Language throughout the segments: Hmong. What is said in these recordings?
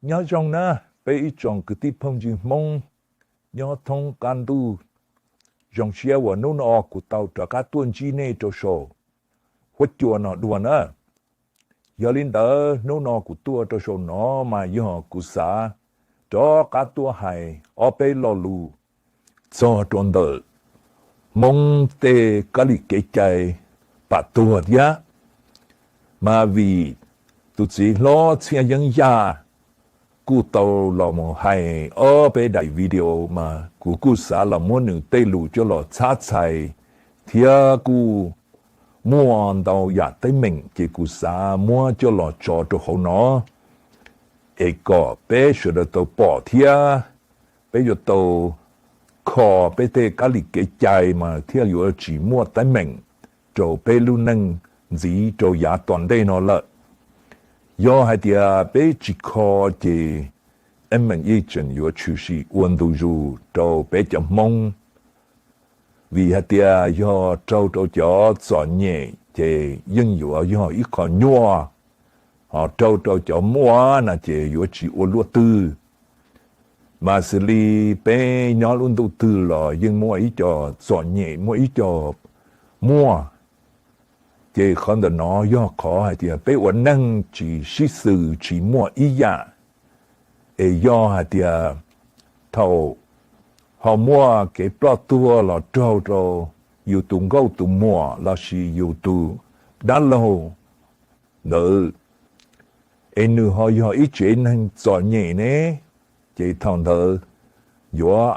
Nyob zoo na, peb ib tsoom kwv tij phooj ywg Hmoob nyob thoob qab ntuj. Zoo siab uas hnub no kuv tau rov qab tuaj ntsib nej rau saum huab cua no dua na. Yog li ntawd hnub no kuv tuaj rau saum no mas yog kuv xav rov qab tuaj hais ob peb lo lus txog rau ntawm Hmoob tej kab li kev cai pam tuag thiab. Mas vim tus txiv hlob Txhiaj Yeeb Yaj kuj tau los mus hais ob peb daim video mas kuv kuj xav los muab nws tej lus coj los txhab txhais thiab kuj muaj ntau yam teeb meem ces kuv xav muab coj los tso rau hauv no es kom peb sawv daws tau pom thiab peb yuav tau kho peb tej kab li kev cai mas thiaj yuav tsis muaj teeb meem rau peb lub neej ntxiv rau yav tom ntej no lawm. Yog hais tias peb tsis kho ces teeb meem yeej tseem yuav tshwm sim ua ntu zus rau peb cov Hmoob. Vim hais tias yog raug rau cov txom nyem ces yeej yuav yog ib qho nyuaj, ho raug rau cov muaj no ces yuav tsis ua luaj twg. Mas xws li peb nyob lub ntuj twg los yeej muaj ib co txom nyem muaj ib co muaj. Ces qhov ntawm no yog qhov hais tias peb ua neej tsis sib xws tsis muaj ib yam. Es yog hais tias thaum ho muaj kev ploj tuag los raug rau yus tus nkauj tus muam lossis yus tus dab laug ntawd, es nws ho yog ib tsev neeg txom nyem ne, ces thaum ntawd yuav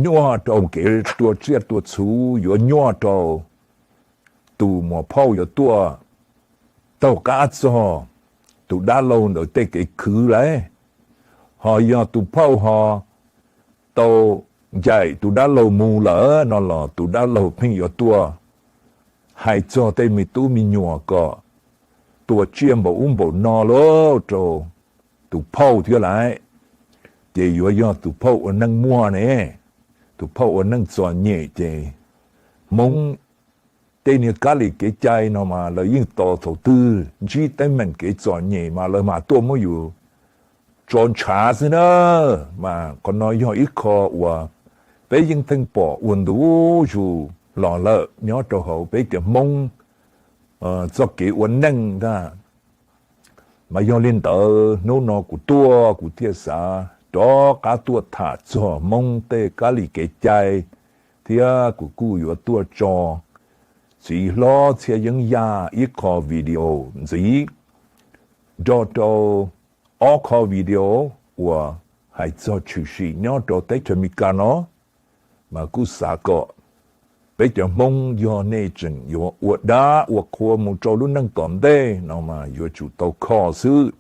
nyuaj rau kev tua tsiaj tua txhu, yuav nyuaj rau tus muam phauj yuav tuaj taug qab txog tus dab laug ntawd tej kev khwv lawm. Ho yog tus phauj ho tau ncaim tus dab laug mus lawm no los tus dab laug pheej yuav tuaj hais txog tej me tub me nyuam kom tua tsiaj npaum ub npaum no lauj rau tus phauj thiab lawm. Ces yuav yog tus phauj ua neej muaj ne, tus phauj ua neej txom nyem ces Hmoob tej niag kab li kev cai no mas lawv yeej tos thaum twg ntsib teeb meem kev txom nyem mas lawv mam tuaj muab yus tso ntshav xwb na. Mas qhov no yog ib qho uas peb yeej theej pom ua ntu zus los lawm nyob rau hauv peb cov Hmoob txoj kev ua neej ntag. Mas yog li ntawd hnub no kuv tuaj kuv thiaj xav rov qab tuaj tham txog Hmoob tej kab li kev cai, thiab kuv kuj yuav tuaj tso txiv hlob Txhiaj Yeeb Yaj ib qho video ntxiv nrog rau ob qho video uas hais txog tshwm sim nyob rau teb chaws Amelikas no. Mas kuj xav kom peb cov Hmoob yog nej tseem yuav ua dab ua qhua mus rau lub neej tom ntej no mas yuav tsum tau kho xwb.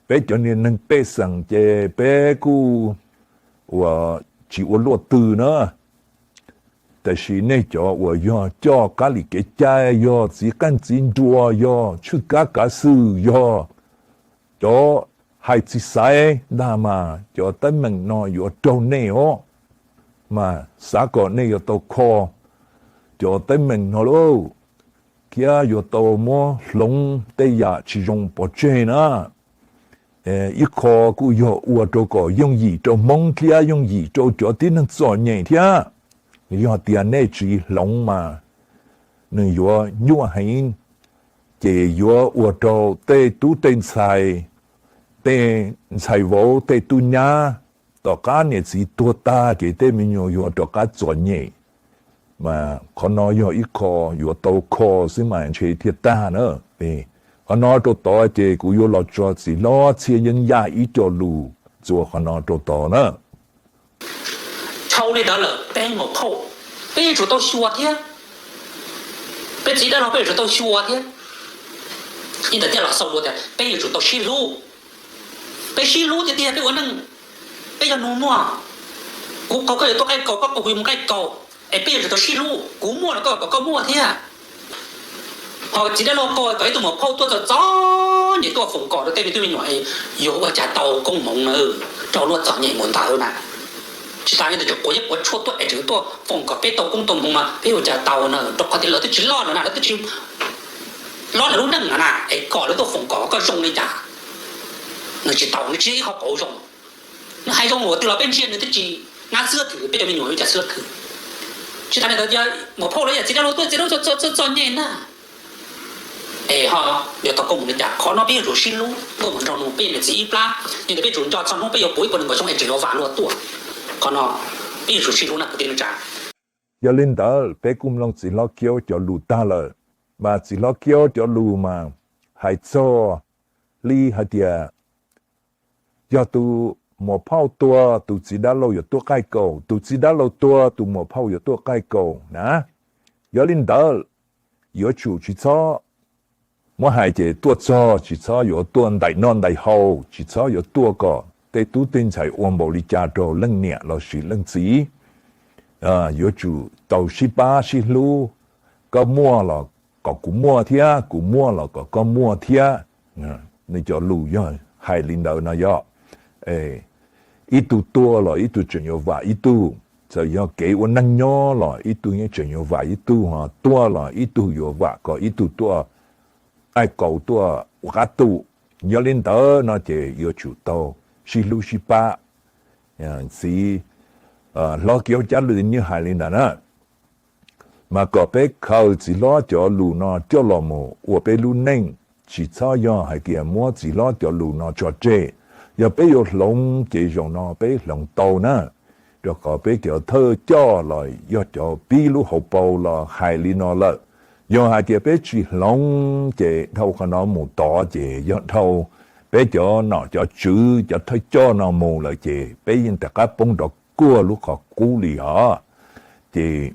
Peb cov niag neeg pej xeem ces peb kuj uas tsis ua luaj twg na. Tiam sis nej cov uas yog coj kab li kev cai, yog txiv qeej txiv nruas, yog tshwj kab kav xwm, yog cov hais txiv xaiv ntag mas cov teeb meem no yuav raug nej os. Mas xav kom nej yuav tau kho cov teeb meem no lauj, thiab yuav tau muab hloov tej yam tsis zoo pov tseg na. Ib qho kuj yog ua rau kom yooj yim rau Hmoob thiab yooj yim rau cov tib neeg txom nyem thiab. Yog tias nej tsis hloov mas nws yuav nyuaj heev, ces yuav ua rau tej tub tej ntxhais, tej ntxhais vauv tej tub nyab, tom qab niam txiv tuag tag ces tej me nyuam yuav rov qab txom nyem. Mas qhov no yog ib qho yuav tau kho xwb mas ntshe thiaj tag na. Qhov no rau tod ces kuv yuav los tso txiv hlob Txhiaj Yeeb Yaj ib co lus txuas qhov no rau tod na. Dhau li ntawd lawm peb muam phauj, peb yuav tsum tau xyuas thiab. Peb txiv dab laug peb yuav tsum tau xyuas thiab. Ib ntawd thiaj los xaus dua tias peb yuav tsum tau sib hlub. Peb sib hlub tiag tiag peb ua neej, peb yog nus muag. Kuv qaug koj yuav tuaj qaij kaus, koj qaug kuv yuav mus qaij kaus, es peb yuav tsum tau sib hlub, kuv muaj los koj kom koj muaj thiab. Ho txiv dab laug qaug kom ib tug muam phauj tuaj txom txom nyem tuaj foom kom rau tej me tub me nyuam, yuav ua cas tau koob hmoov na, raug luag txom nyem mus ntawd na. Tsis tas li ntawd tseem quav yeeb quav tshuaj tuaj es tseem tuaj foom kom peb tau koob tau hmoov mas peb ua cas tau na, rau qhov tias lawv twb tsis loj lawm na, lawv twb tsis loj lawv lub neej no na, es kom lawv tuaj foom kom koj zoo li cas? Nws tsis tau, nws tsis yog ib qho qauv zoo. Nws hais zoo ua twg los peb ntsia nws twb tsis, nab xwb twg, peb cov me nyuam yuav cas xwb twg. Tsis tas li ntawd, muam phauj los yog txiv dab laug tuaj, txiv dab laug txom txom nyem na. Es ho yuav tau koj mus li cas? Qhov no peb yuav tsum sib hlub, tuaj mus nrog nws, peb yog niam txiv ib plab, yog li peb tsum nco txog hnub peb yuav puv ib puas nees nkaum xyoo es tseem yuav vam luag tuaj. Qhov no peb yuav tsum sib hlub na kwv tij neej tsa. Yog li ntawd peb kuj mloog txiv hlob Kiaub cov lus tag lawm, mas txiv hlob Kiaub cov lus mas hais txog li hais tias yog tus muam phauj tuag tus txiv dab laug yuav tuaj qaij kaus, tus txiv dab laug tuag tus muam phauj yuav tuaj qaij kaus na. Yog li ntawd yuav tsum tsis txhob, muab hais ces tuaj txog tsis txhob yuav tuaj ntais noj ntais haus, tsis txhob yuav tuaj kom tej tub tej ntxhais ua npaum li cas rau leej niam lossis leej txiv. Yuav tsum tau sib pab sib hlub, koj muaj los kom kuv muaj thiab, kuv muaj los kom koj muaj thiab. Nws cov lus yog hais li ntawd no yog ib tug tuag los ib tug tseem yuav vam ib tug, txawm yog kev ua neej nyob los ib tug yeej tseem yuav vam ib tug, ho tuag los ib tug yuav vam kom ib tug tuaj qaij kaus tuaj ua qab tu. Yog li ntawd no ces yuav tsum tau sib hlub sib pab. Txiv hlob Kiaub cov lus yeej hais li ntawd na. Mas kom peb khaws txiv hlob cov lus no coj los mus ua peb lub neej, tsis txhob yog hais tias muab txiv hlob cov lus no tso tseg. Yog peb yuav hloov ces zaum no peb hloov tau na, rau qhov peb cov thawj coj los yog cov pib lub hauv paus los hais li no lawm. Yog hais tias peb tsis hloov ces dhau qhov no mus tod ces yog dhau peb cov nom cov tswv cov thawj coj no mus lawm ces peb yeej rov qab poob rov kuaj lub qhov qub li os. Ces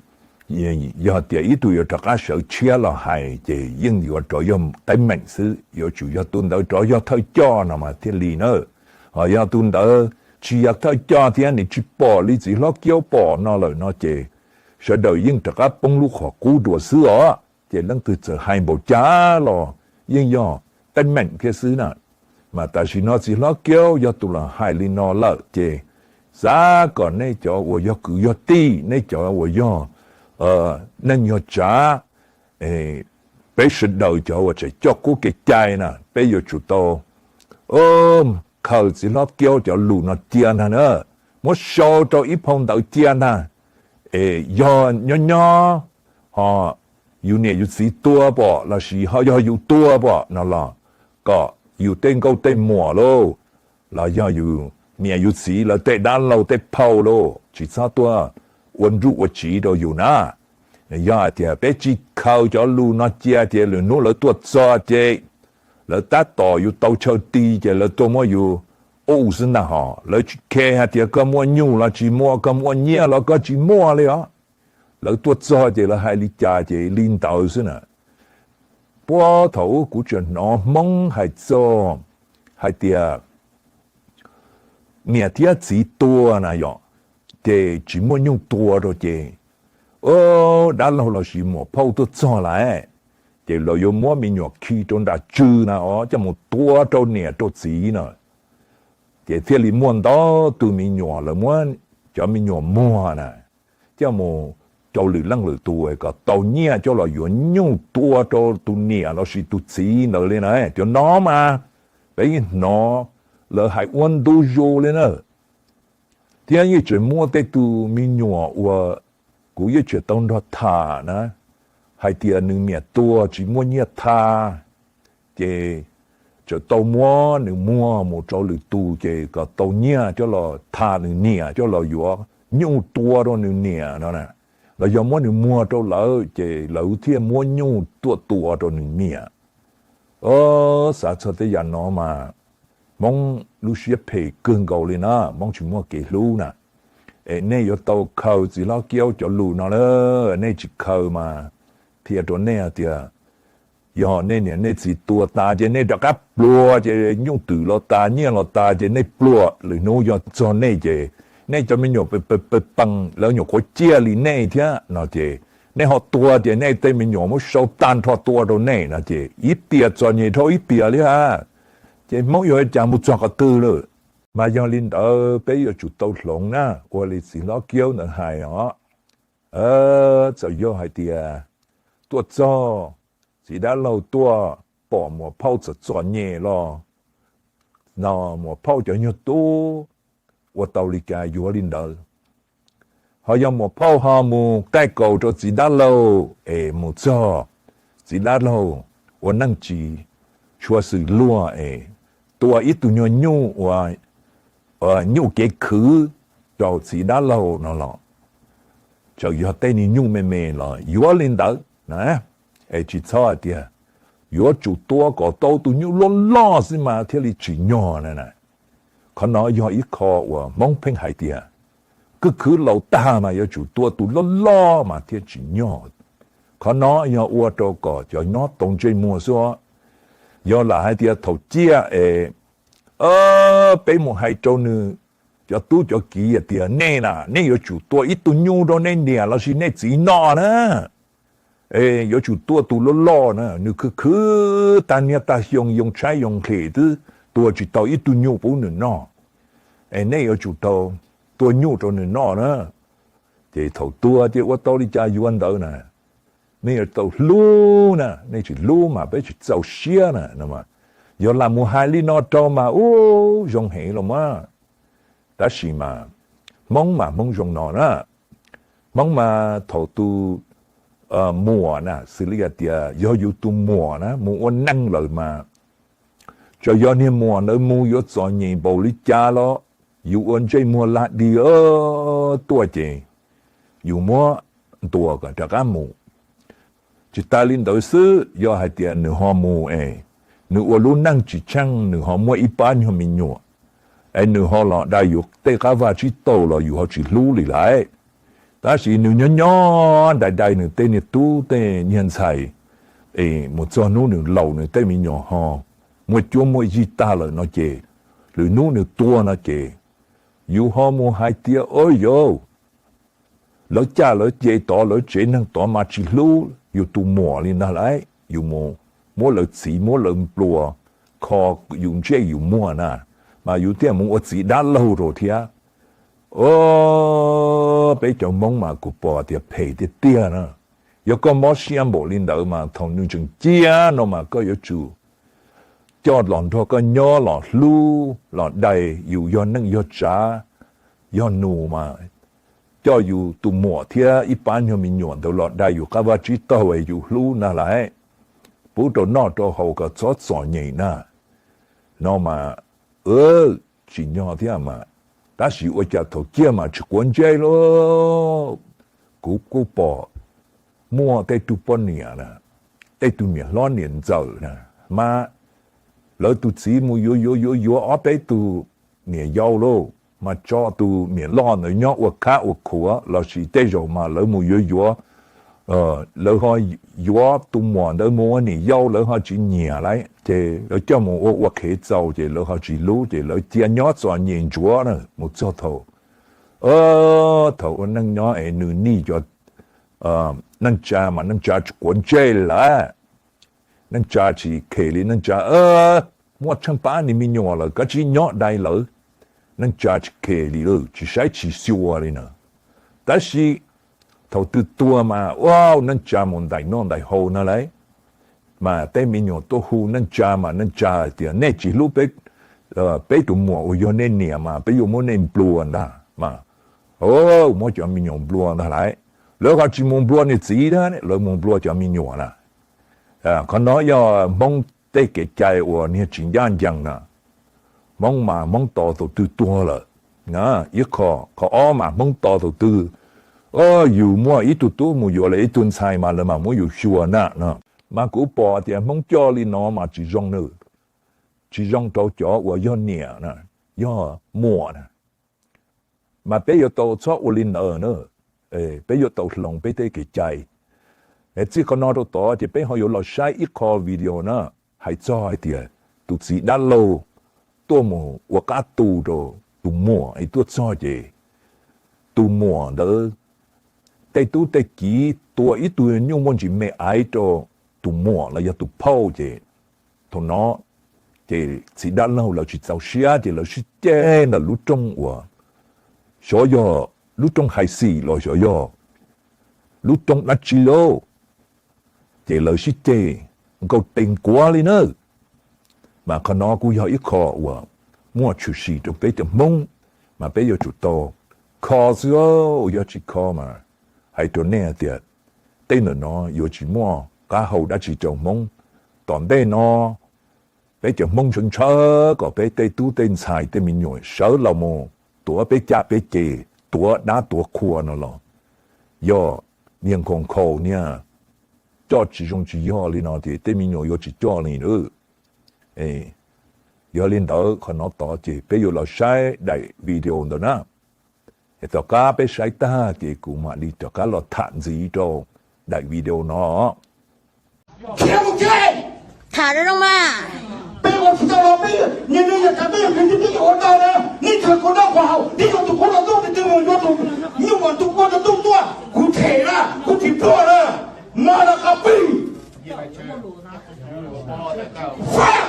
yog tias ib tug yuav rov qab sawv tshiab los hais ces yeej yuav rov yog teeb meem xwb, yuav tsum yog tus ntawd rov yog thawj coj no mas thiaj li na. Ho yog tus ntawd tsis yog thawj coj thiab nws tsis pom li txiv hlob Kiaub pom no lawm no ces sawv daws yeej rov qab poob lub qhov qub dua xwb os. Ces leej twg txawm hais npaum cas los yeej yog teeb meem thiab xwb na. Mas tam sim no txiv hlob Kiaub yog tus los hais li no lawm ces xav kom nej cov uas yog kwv yog tij, nej cov uas yog neej yog tsav, peb sawv daws cov uas tseem coj qub kev cai na, peb yuav tsum tau khaws txiv hlob Kiaub cov lus no cia ntag na, muab sau rau ib phau ntawv cia ntag. Es yog nyob nyob ho yus niam yus txiv tuag pom lossis ho yog yus tuag pom no los kom yus tej nkauj tej muam lauj, los yog yus niam yus txiv lawv tej dab laug tej phauj lauj, tsis txhob tuaj ua nruj ua tsiv rau yus na. Yog hais tias peb tsis khaws cov lus no cia ces lwm hnub lawv tuaj txog ces lawv tab tom yus tau chaw ti ces lawv tuaj muab yus ua xwb ntag hos. Lawv tsis khe hais tias koj muaj nyuj los tsis muaj, koj muaj nyiaj los koj tsis muaj li os. Lawv tuaj txog ces lawv hais li cas ces li ntawd xwb na. Puag thaum ub kuv tseem hnov Hmoob hais txog hais tias niam thiab txiv tuag na yom, ces tsis muaj nyuj tua rau ces, dab laug lossis muam phauj tuaj txog lawm, ces lawv yuav muab me nyuam khi rau nram tswv na os, coj mus tua rau niam rau txiv na. Ces thiaj li muaj ntau tus me nyuam lawv muab cov me nyuam muag na coj mus rau lwm leej lwm tus kom tau nyiaj coj los yuav nyuj tua rau tus niam lossis tus txiv ntawd li na. Cov no mas peb yeej hnov lawv hais ua ntu zus li na. Thiab yeej tseem muaj tej tus me nyuam uas kuv yeej tseem tau nrog tham na, hais tias nws niam tuag tsis muaj nyiaj tha, ces tseem tau muab nws muag mus rau lwm tus ces kom tau nyiaj coj los tha nws niam, coj los yuav nyuj tua rau nws niam no na. Los yog muab nws muag rau lawv ces lawv thiaj muab nyuj tuaj tua rau nws niam. Xav txog tej yam no mas Hmoob lub siab phem kawg nkaus li na, Hmoob tsis muaj kev hlub na. Es nej yuav tau khaws txiv hlob Kiaub cov lus no na, nej tsis khaws mas thiaj rau nej hais tias yog nej niam nej txiv tuag tas ces nej rov qab pluag ces nyuj twm los tas nyiaj los tas ces nej pluag, lwm hnub yog txog nej ces nej cov me nyuam pes pees lawv nyuam qhuav ciaj li nej thiab no ces nej ho tuag ces nej tej me nyuam muab sau tag nrho tua rau nej no ces ib tiam txom nyem dhau ib tiam li a. Ces Hmoob yuav cas mus txog qhov twg lawm? Mas yog li ntawd peb yuav tsum tau hloov na, ua li txiv hlob Kiaub ntawd hais os. Txawm yog hais tias tuaj txog, txiv dab laug tuaj pom muam phauj txom txom nyem los no, muam phauj cov nyuag tub ua tau li cas yuav li ntawd. Ho yog muam phauj ho mus taij kaus rau txiv dab laug es mus txog txiv dab laug ua neej tsis tshua xws luag es tua ib tug nyuag nyuj ua nyuj kev khwv rau txiv dab laug no los, txawm yog tej niag nyuj me me los yuav li ntawd na. Es tsis txhob hais tias yuav tsum tua kom tau tus nyuj loj loj xwb mas thiaj li tsim nyog na. Qhov no yog ib qho uas Hmoob pheej hais tias khwv khwv laus tag mas yuav tsum tua tus loj loj mas thiaj tsim nyog. Qhov no yog ua rau kom cov nyob tau ntsej muag xwb. Yog lam hais tias thaum ciaj es peb mus hais rau nws cov tub cov kiv hais tias nej na nej yuav tsum tua ib tug nyuj rau nej niam lossis nej txiv noj na. Es yuav tsum tua tus loj loj na, nws khwv khwv tag niaj tag xyoo yoo tshaib yoo nqhis twb tua tsis tau ib tug nyuj pub nws noj. Es nej yuav tsum tau tua nyuj rau nws noj na. Ces thaum tuag ces ua tau li cas yuav ntawd na. Nej yuav tau hlub na, nej tsis hlub mas peb tsis txaus siab na. Yog lam mus hais li no rau mas ub zoo heev los mas. Tab sis mas Hmoob mas Hmoob zoo no na. Hmoob mas thaum tus muam na, xws li hais tias yog yus tus muam na mus ua neej lawm mas, tsuas yog niag muam ntawd mus yuav txom nyem npaum li cas los yus ua ntsej muag lag dig tuaj ces yus muab ntuas kom rov qab mus. Tsis tas li ntawd xwb, yog hais tias nws ho mus es nws ua lub neej tsis tsheej, nws ho muaj ib pab nyuag me nyuam es nws ho los dai yus tej qab vaj tsib taug los yus ho tsis hlub li lawm. Tab sis nws nyob nyob dai dai nws tej niag tub tej niag ntxhais es mus txog hnub nws laus nws tej me nyuam ho muaj cuab muaj yig tag lawm no ces, lwm hnub nws tuag no ces yus ho mus hais tias, o yauv, lawv caj lawv ce tod lawv tsev neeg tod mas tsis hlub yus tus muam li ntag lauj, yus mus muab lawv txhiv muab lawv nplua kho yus ntsej yus muag na, mas yus thiaj mus ua txiv dab laug rau thiab. O, peb cov Hmoob mas kuv pom tias phem tiag tiag na. Yog koj mob siab npaum li ntawd mas thaum nws tseem ciaj no mas koj yuav tsum coj los nrog koj nyob los hlub los dai yus yog neej yog tsav, yog nus mas coj yus tus muam thiab ib pab nyuag me nyuam ntawd los dai yus qab vaj tsib taug es yus hlub ntag lauj, pub rau noj rau haus kom txhob txom nyem na. No mas tsim nyog thiab mas, tab sis ua cas thaum ciaj mas tsis quav ntsej lauj. Kuv kuj pom muaj tej tug poj niam na, tej tug niam hlob niam ntxawm na, mas lawv tus txiv mus yuav yuav yuav yuav ob peb tug niam yau lauj, mas tso tus niam loj ntawd nyob ua khab ua khuav lossis tej zaum mas lawv mus yuav yuav, lawv ho yuav tus muam ntawd mus ua niam yau lawv ho tsis nyiam lauj, ces lawv coj mus ua ua qhev txaus ces lawv ho tsis hlub ces lawv cia nyob txom nyem ntsuav na mus txog thaum, thaum ua neej nyob es nws nij cov neej tsa mas neej tsa tsis quav ntsej lawm. Neej tsa tsis khes li, neej tsa muaj tsheej pab niag me nyuam lawm kav tsij nyob dai lawv. Neej tsa tsis khes li, tsis saib tsis xyuas li na. Tab sis thaum twg tuag mas ua neej tsa mus ntais noj ntais haus no lauj, mas tej me nyuam tuaj hu neej tsa mas neej tsa hais tias nej tsis hlub peb tus muam uas yog nej niam mas peb yuav muab nej nplua ntag mas. Muab cov me nyuam nplua ntag lauj. Lawv ho tsis mus nplua niag txiv, lawv mus nplua cov me nyuam na. Qhov no yog Hmoob tej kev cai uas niag tsis ncaj ncees na. Hmoob mas Hmoob tos thaum twg tuag lawm. Ib qho, qhov ob mas Hmoob tos thaum twg yus muaj ib tug tub mus yuav lawv ib tug ntxhais mas lawv mam muab yus xyuas na no. Mas kuv pom tias Hmoob coj li no mas tsis zoo na, tsis zoo rau cov uas yog niam na, yog muam na. Mas peb yuav tau txhob ua li ntawd na. Peb yuav tau hloov peb tej kev cai. Txij qhov no rau tod ces peb ho yuav los saib ib qho video na, hais txog hais tias tus txiv dab laug tuaj mus ua qab tu rau tus muam es tuaj txog ces tus muam ntawd tej tub tej kiv tua ib tug nyuj muaj ntsis me aiv rau tus muam los yog tus phauj ces thaum no ces txiv dab laug lawv tsis txaus siab ces lawv sib ceg ntawm lub rooj uas xyov yog lub rooj hais xim los xyov yog lub rooj dab tsi lauj. Ces lawv sib ceg nkaus tes nkuav li na. Mas qhov no kuj yog ib qho uas muaj tshwm sim rau peb cov Hmoob, mas peb yuav tsum tau kho xwb, yog tsis kho mas hais rau nej hais tias tej ntawm no yuav tsis muaj qab hau dab tsi rau Hmoob. Tom ntej no peb cov Hmoob ntshaw ntshaw kom peb tej tub tej ntxhais tej me nyuam sawv los mus tuav peb caj peb ces, tuav dab tuav qhua no los yog niag nkhaus nkhaus niag coj tsis zoo tsis yog li no ces tej me nyuam yuav tsis coj li. Yog li ntawd qhov no tod ces peb yuav los saib daim video ntawd na. Tom qab peb saib tag ces kuv mam li rov qab los tham ntxiv rau daim video no. Tham zoo mas, peb ua tsis tau los peb, niag neeg yog tas peb yog kwv tij peb yuav ua tau na. Nej khaws kuv noj kuv haus, nej yuav tus kuv los ntuj, nej tus mus yuav tus nyuj mas tus ua rau ntuj tuaj, kuv them na, kuv tsis pluag na. Mas los qhov pwg, fab,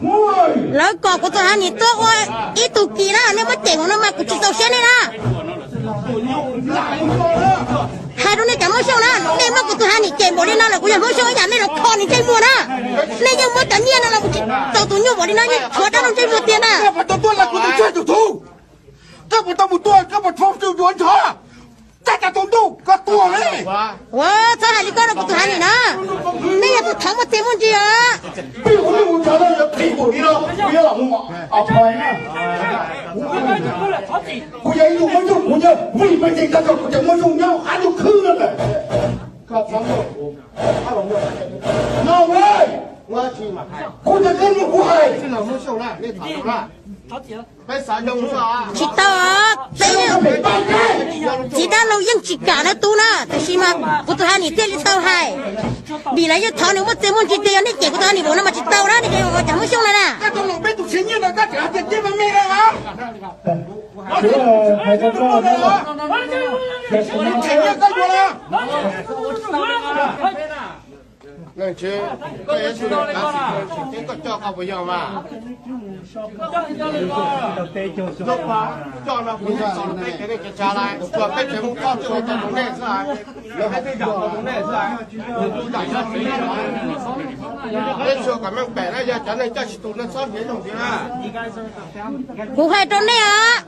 Ua, lawv kom kuv tus Hani tuaj ua ib tug kis na, nej muab cem mus no mas kuv tsis txaus siab nej na. Hais rau nej cov Hmoob Xyooj na, nej muab kuv tus Hani cem npaum li no lawm, kuv yog Hmoob Xyooj ib yam nej los kho nws ntsej muag na. Nej yeej muab cov nyiaj no los mus tsis txaus tus nyuj npaum li no, yeej tshuav dab laug ntsej muag tiag na. Koj puas tau mus tuaj, koj puas tau mus tuaj, koj puas tau mus yuav nrho? Txog tus ntuj koj tuag li. Ua, txhob hais li koj rau kuv tus Hani na. Nej yog tus thov muaj txiaj muaj ntsig os. Peb ua neej ua tsav no yog phim npaum li no, kuv yuav los mus, kuv yog ib tug Hmoob Xyooj, kuv yog vim me ntsis tag koj kuv cov Hmoob Xyooj nyob qab ntuj khwb no lawm. No, kuv tus koj mus kuv hais. Tsis tau, txiv dab laug yeej tsis kam na tub na, tiam sis mas kuv tus Hani thiaj li tau hais. Vim lawv yeej thov nws muaj txiaj muaj ntsig tias yog nej cem kuv tus Hani npaum no mas tsis tau na, nej cov Hmoob Xyooj no na. Coj no kuv tsis txaus peb cov neeg cov tsav lawm, tsuas peb tseem mus koj tsuas tos tus nej xwb. Peb twb zam tus tus nej xwb. Peb tsuas kom meej pem na, yog cov neeg coj tsis tus nej txhob hniav zoo ntxiv na. Kuv hais rau nej os,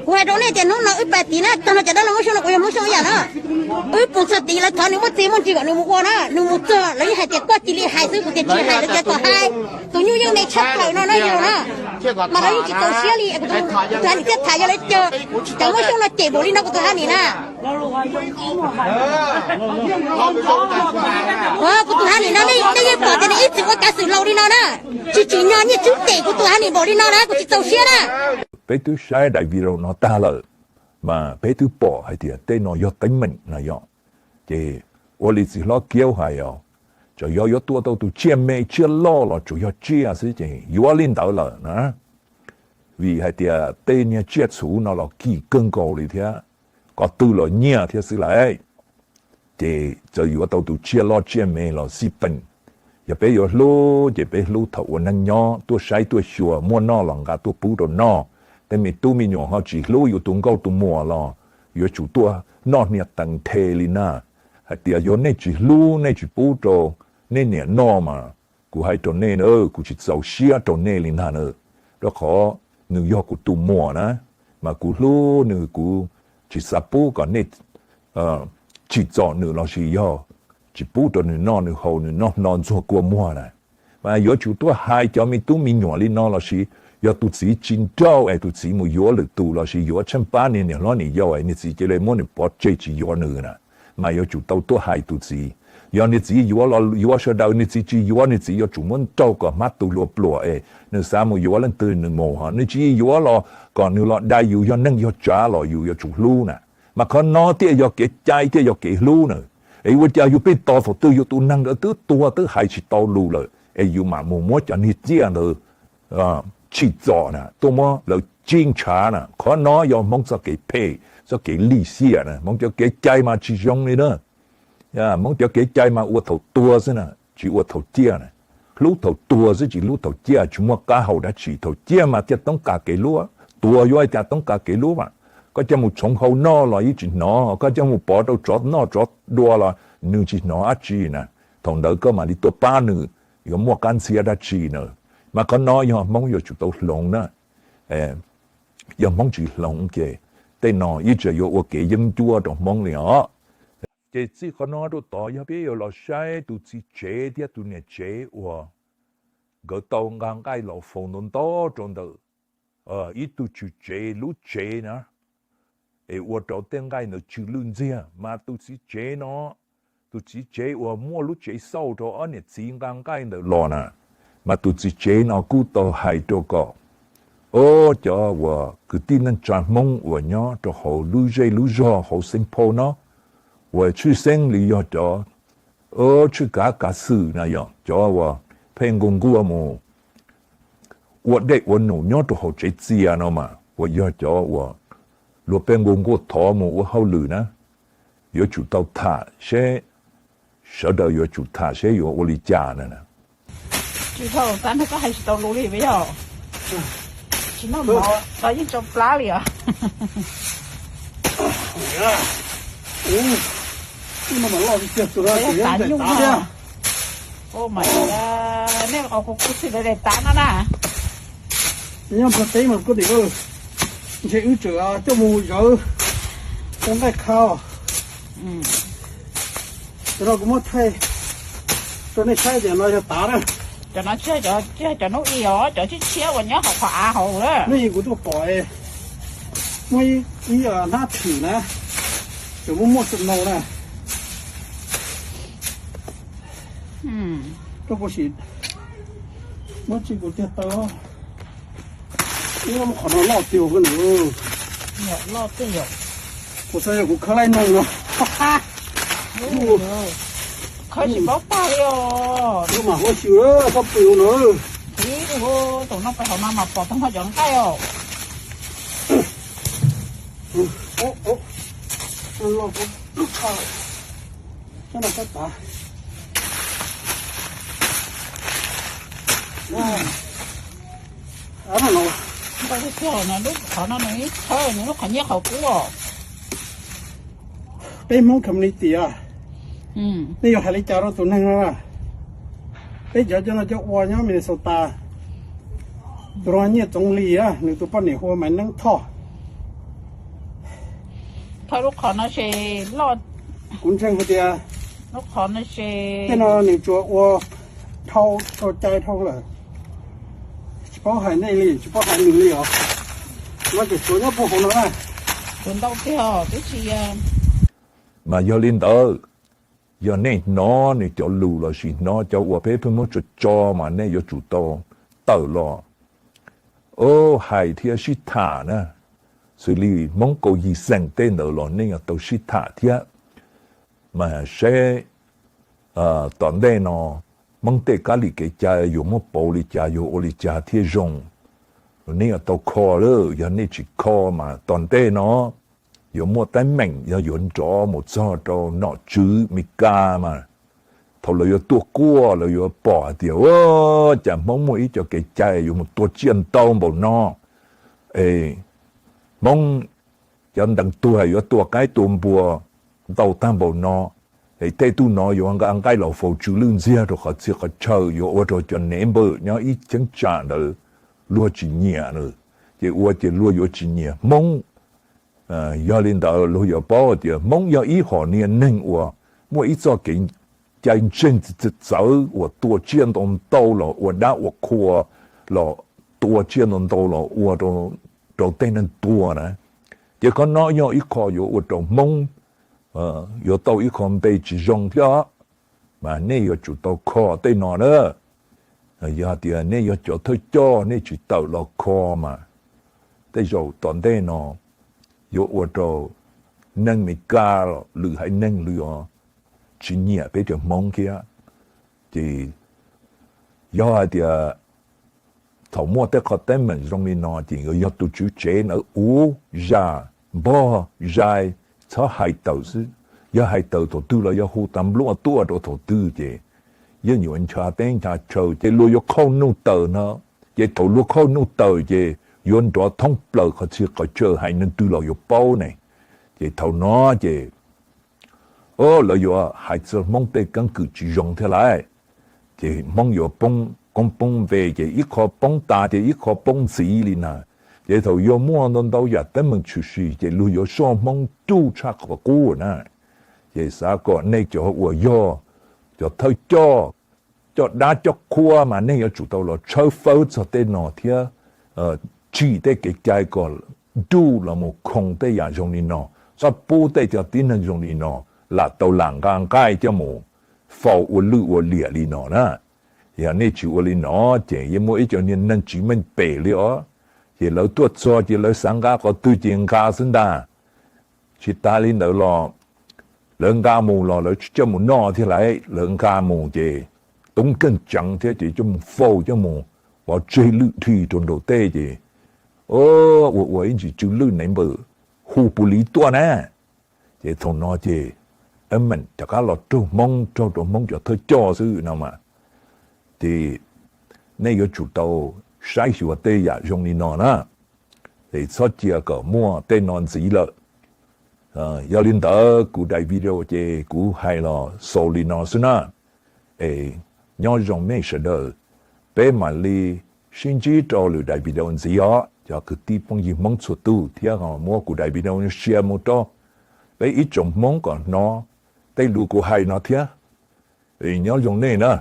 kuv hais rau nej tias hnub no wb pais tid na, tag no cov dab laug Hmoob Xyooj no kuv yog Hmoob Xyooj ib yam na. Wb pus txog tid lawv thov nws muaj txiaj muaj ntsig kom nws mus ua na, nws mus txog lawv yeej hais tias koj cia li hais xwb, kuv tias tsis hais lawv tias kom hais. Tus nyuj yeej me tshaj plaws no na yog na. Mas lawv yeej tsis txaus siab li, kuv tus Hani thiaj tham yog lawv cov Hmoob Xyooj no cem npaum li no kuv tus Hani na. Kuv tus Hani no nej yeej pom tias nws ib txwm ua kav xwm laus li no na, tsis tsim nyog nyiaj tswb cem kuv tus Hani npaum li no na, kuv tsis txaus siab na. Peb twb saib daim video no tag lawm, mas peb twb pom hais tias tej no yog teeb meem na yom. Ces ua li txiv hlob Kiaub hais os, txawm yog yuav tua tau tus tsiaj me tsiaj loj los tsuas yog tsiaj xwb ces yuav li ntawd lawm na. Vim hais tias tej niag tsiaj txhu no los kim kawg nkaus li thiab, qhov twg los nyiaj thiab xwb lauj. Ces txawm yuav tau tus tsiaj loj tsiaj me los xij peem, yog peb yuav hlub ces peb hlub thaum ua neej nyob, tuaj saib tuaj xyuas, muaj noj los nqa tuaj pub rau noj. Tej me tub me nyuam ho tsis hlub yus tus nkauj tus muam los yuav tsum tuaj noj hnia tees the li na. Hais tias yog nej tsis hlub nej tsis pub rau nej niam noj mas kuv hais rau nej, kuv tsis txaus siab rau nej li ntag na. Rau qhov nws yog kuv tus muam na, mas kuv hlub nws, kuv tsis xav pub kom nej tsim txom nws lossis yog tsis pub rau nws noj nws haus, nws noj hno ntxuag kua muag na. Mas yuav tsum tuaj hais cov me tub me nyuam li no lossis yog tus txiv tsis nrauj es tus txiv mus yuav lwm tus lossis yuav tsheej pab niag niam hlob niam yau es niag txiv cia li muab nws pov tseg tsis yuav nws na, mas yuav tsum tau tuaj hais tus txiv. Yog niag txiv yuav los yuav sawv daws, niag txiv tsis yuav, niag txiv yuav tsum muab nrauj kom hmab tu hlua pluam es nws xav mus yuav leej twg nws mus, ho nws tsis yuav los kom nws los dai yus yog neeg yog tsav los yus yuav tsum hlub na. Mas qhov no thiaj yog kev cai thiaj yog kev hlub na. Es ua cas yus pheej tos thaum twg yus tus neeg ntawd twb tuag twb hais tsis tau lus lawm es yus mam mus muab cov niag tsiaj ntawd tsim txom na, tuaj muab lawv tsib ntshav na. Qhov no yog Hmoob txoj kev phem, txoj kev lim hiam na. Hmoob cov kev cai mas tsis zoo li na. Hmoob cov kev cai mas ua thaum tuag xwb na, tsis ua thaum ciaj na. Hlub thaum tuag xwb tsis hlub thaum ciaj, tsis muaj qab hau dab tsi. Thaum ciaj mas thiaj toob kas kev hlub, tuag yuav ua cas toob kas kev hlub mas. Koj coj mus txhoov hau noj los yeej tsis hnov, koj coj mus pov rau tsov noj tsov dua los nws tsis hnov dab tsi na. Thaum ntawd koj mam li tuaj pab nws, yuav muaj qab ntxhiab dab tsi na. Mas qhov no yog Hmoob yuav tsum tau hloov na. Yog Hmoob tsis hloov ces tej no ib tsam yuav ua kev yeeb ncuab rau Hmoob li os. Ces txij qhov no rau tod yog peb yuav los saib tus txiv tsev thiab tus niam tsev uas nkawd tau nqa nqaij los faus ntau ntau rau ntawm ib tug tswv tsev lub tsev na, es ua rau tej nqaij ntawd tsw lwj ntxiag. Mas tus txiv tsev no, tus txiv tsev uas muaj lub tsev xauj rau ob niam txiv nqa nqaij ntawd los na, mas tus txiv tsev no kuj tau hais rau kom, o, cov uas kwv tij neej tsa Hmoob uas nyob rau hauv lub zej lub zog hauv Xeev Phau no, uas tshwj xeeb li yog cov tshwj kav kav xwm na, yog cov uas pheej nquag nquag mus ua dej ua num nyob rau hauv tsev txias no mas uas yog cov uas luag pheej nquag nquag thov mus ua hauj lwm na, yuav tsum tau tham seb, sawv daws yuav tsum tham seb yuav ua li cas na. Tsis tau, tab nag koj hais tsis tau lus li yog. Tsis noj mov los yeej tsau plab li os. Tav nyuj no. Nej qhov kuv kuv xwm daim tav no na. Nyob nplog teb mas koj tim, ntshe wb tseem coj mus zawv ua nqaij kha. Cov no kuv muab thaij rau nej saib tias no yog tav na. Cov no tsis yog cov nub i os, cov tshiab tshiab uas nyob hauv qhov av hauv na. Nej kuv tuaj pom muaj ib hnab thwm na, tseem muaj muaj snow na. Koj puas sim muab tsis kuv tiag tau. Ub, qhov no loj tiag koj nws. Loj tiag. Kuv xav yog kuv khawb laij noog no. Khawb tsis paub tag li os. Koj mam huab xyw koj pw no. Ib, tus no pem hauv no mas pom tag nrho cov nqaij os. Lub tsho, no, lub qhov no nws ib thawj nws lub qhov nyiaj qhov kub os. Peb Hmoob community, nej yuav hais li cas rau tus neeg no? Peb cov cov no cov ua nyob Minnesota, tus no Nyiaj Txoov Lis, nws tus poj niam hu ua Maiv Neeb Thoj. Kuv ntseeg hais tias tej no nws tsuas ua dhau, tau cai dhau lawm, tsis paub hais nej li, tsis paub hais nws li os. No ces tsuav nyob puag hauv no na. Tus ntau tiag twb tsis. Mas yog li ntawd, yog nej hnov nws cov lus lossis hnov cov uas peb pheej muab tso tso mas nej yuav tsum tau tawm los, o, hais thiab sib tham na. Xws li Hmoob kaum yim xeem tej ntawd los nej yuav tau sib tham thiab. Mas seb tom ntej no Hmoob tej kab li kev cai yuav muab pauv li cas, yuav ua li cas thiaj zoo. Nej yuav tau kho lawm, yog nej tsis kho mas tom ntej no yuav muaj teeb meem, yog yuav nrov mus txog rau nom tswv Mes Kas mas thaum lawv yuav tuaj kuaj lawv yuav pom hais tias, o, cas Hmoob muaj ib co kev cai yuav mus tua tsiaj ntau npaum no, es Hmoob cov ntees tuag yuav tua qaib tua npua ntau tag npaum no, es tej tug no yuav nqa nqaij los faus tsw lwj ntxiag rau qhov txhia qhov chaw, yuav ua rau cov nev npawm nyob ib cheeb tsam ntawd luag tsis nyiam na, ces ua ces luag yuav tsis nyiam Hmoob. Yog li ntawd luag yuav paub tias Hmoob yog ib hom niag neeg uas muaj ib txoj kev cai ntseeg txawv uas tua tsiaj ntau ntau los ua dab ua qhua los tua tsiaj ntau ntau los ua rau tej neeg tuag na. Ces qhov no yog ib qho yuav ua rau Hmoob yuav tau ib qho npe tsis zoo thiab. Mas nej yuav tsum tau kho tej no na. Yog tias nej yog cov thawj coj nej tsis tawm los kho mas tej zaum tom ntej no yuav ua rau neeg Mes Kas los lwm haiv neeg lwm os tsis nyiam peb cov Hmoob thiab. Ces yog hais tias thaum muaj tej qhov teeb meem zoo li no ces yuav yog tus tswv tsev ntawd uv zam npog zais, txhob hais tawm xwb. Yog hais tawm thaum twg los yog hu tas npluaj tuaj rau thaum twg ces yeej yuav ncha teb ncha chaw ces luag yuav khauj nuj tawm no. Ces thaum luag khauj nuj tawm ces yuav nrov thoob plaws qhov txhia qhov chaw, hais neeg twg los yuav paub ne. Ces thaum no ces, o, lawv yuav hais txog Hmoob tej keeb kwm tsis zoo thiab lawm. Ces Hmoob yuav poob koob poob npe, ces ib qho poob tas ces ib qho poob ntxiv li na. Ces thaum yuav muaj ntau ntau yam teeb meem tshwm sim ces luag yuav soj Hmoob ruj tshaj qhov qub na. Ces xav kom nej cov uas yog cov thawj coj, coj dab coj qhua mas nej yuav tsum tau los tshawb fawb txog tej no thiab, tsim tej kev cai kom ruj los mus khoom tej yam zoo li no, txhob pub tej cov tib neeg zoo li no lam tau lam nqa nqaij coj mus faus ua lwj ua liam li no na. Yog nej tsis ua li no ces yeej muaj ib co niag neeg tsis meej pem li os, ces lawv tuaj txog ces lawv xav nqa qhov twg ces nqa xwb ntag. Tsis tas li ntawd los lawv nqa mus los lawv tsis coj mus noj thiab lawm, lawv nqa mus ces toob keej tseev thiab ces coj mus faus coj mus pov tseg lwj dhig rau nraum tej ces ua ua ib ntsis tsw lwj nev npawm hu pus liv tuaj na. Ces thaum no ces meem rov qab los raug Hmoob, raug rau Hmoob cov thawj coj xwb no mas. Ces nej yuav tsum tau saib xyuas tej yam zoo li no na, es txhob cia kom muaj tej no ntxiv lawm. Yog li ntawd kuv daim video ces kuv hais los xaus li no xwb na. Es nyob zoo nej sawv daws, peb mam li sib ntsib rau lwm daim video ntxiv os cov kwv tij phooj ywg Hmoob txhua tus, thiab ho muab kuv daim video no share mus rau peb ib tsoom Hmoob kom hnov tej lus kuv hais no thiab. Nyob zoo nej na.